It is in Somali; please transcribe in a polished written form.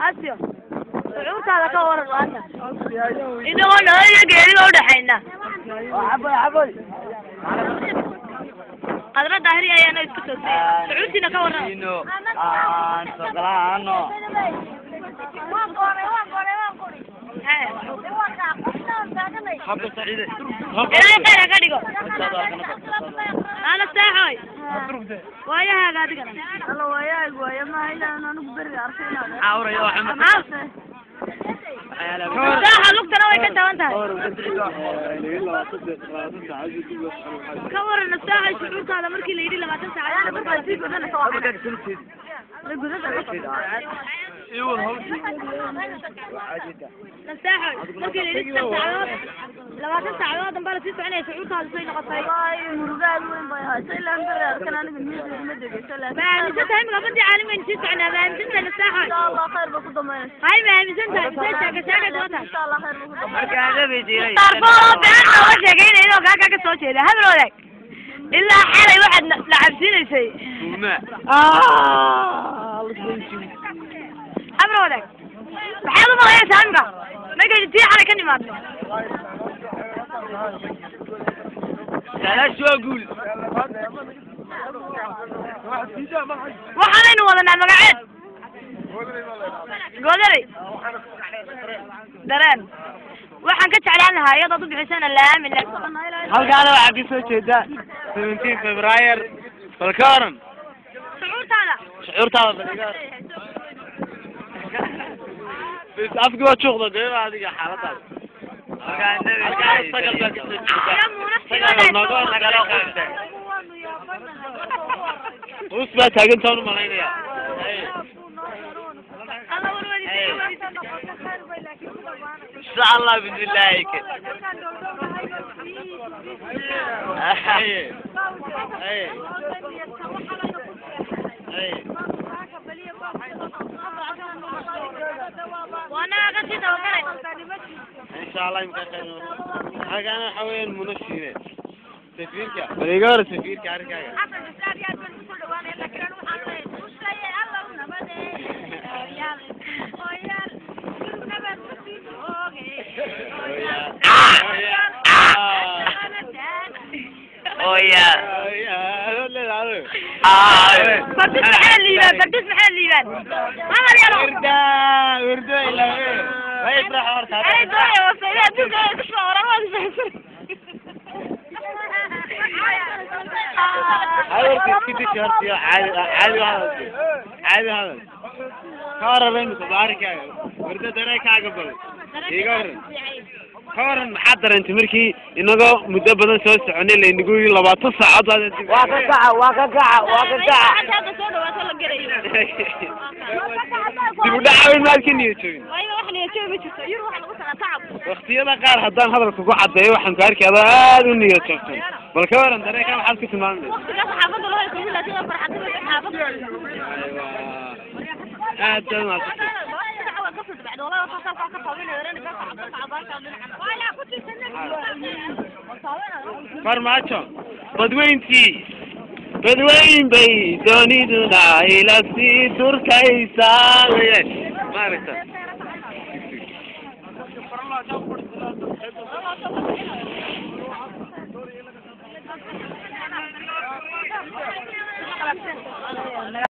Asio shucuurtaada ka waran maanta inagoo nolol iyo geeriba udhaxayna. Qadra daahiri ayaana isku toosay shucuurtiina ka waran. Ilaahay khayr ha ka dhigo. Ana saaxoy waayahaaga adigana. Alla waayahaygu waaya maaha ilaa anigu beriga arkay inaad saaxa lugtana way ka taban tahay. Ka waran saaxay shucuurtaada markii la yidhi 20 saacadood sii gudanaysa waa saaxoy markii la yidhi 6 saacadood 20 saacadood dambaa lasii soconaya shucuurtaada say noqotay. Wallaahi murugaad weyn bay haysa ilaa beri arkan aniga niyadeyda ma degeyso laakiin Ma aaminsan tahay imika badii caalin baynu sii soconaa? Ma aaminsan tahay saaxoy? Insha Allah khayr ba ku dambaynaysa. Hay ma aaminsan tahay mise shaaka shaaka daba tahay? Insha Allah khayr ba ku dambaynaysa. Mukhtaar been nooga sheegaynaya inuu kaa ka soo jeeda habal wadaag ilaa xalay waxaad na cabsiinaysay. Habal wadaag maxaad u malaynaysaa imika markaynu tii xalay ka nimaadno? Waxaanaynu wadanaa magaceed goodaley dareen waxaan ka jeclaan lahaa iyadaad u bixisana laamin. Halkaana waxaa ka soo jeeda 17 Febraayar. Bal ka waran shucuurtaada? Shucuurtaada bal iga waran. Bas afki waa juuqda goyba adiga xaaladaada. Halkaana sagal baa ka soo jeeda. Sagal nooga waran. Us baa taagan taan u malaynaya. Insha Allah bismillahi. Waana ka sii tabagalay. Insha Allah imka khayr. Halkaana waxa weeyaan munashiine safiirka. Bal iga waran safiirka arrinkaaga. Oya. Fardis maxaa liibaan? Fardis maxaa liibaan? Hadal yaro. Wirda wirda ilaa way ifrax horta. Ay doonaya wasayda adduunka ay ku soo waran waad fahamsan. Hay horta iska deji horta iyo caadi caadi hadal caadi hadal. Ka waran imika baarikaaga wirda dareenkaaga bal iga waran. Ka waran maxaad dareentay markii inagoo muddo badan soo soconay laynagu yidhi 20 saacadood? Waa ka kaca, waa ka kaca, waa ka kaca. Hadda soo dhawaato la garayo. Dib u dhaca weyn maad ka niyad jabin? Waayo wax niyad jabi ma jirto. Yur waxa lagu tagaa tacab. Waqtiyada qaar haddaan hadalka ku caddeeyo waxaan ku arkay adoo aad u niyad jabsan. Bal ka waran dareenkaa maxaad ku tilmaamaysaa? Waqtigaas xaafadda loo haysto laakiin waa farxadda xaafadda. Aad baad mahadsantahay. Farmaajo badweyntii badweyn bay dooniduna ila sii durkaysaa weyaan maaragta.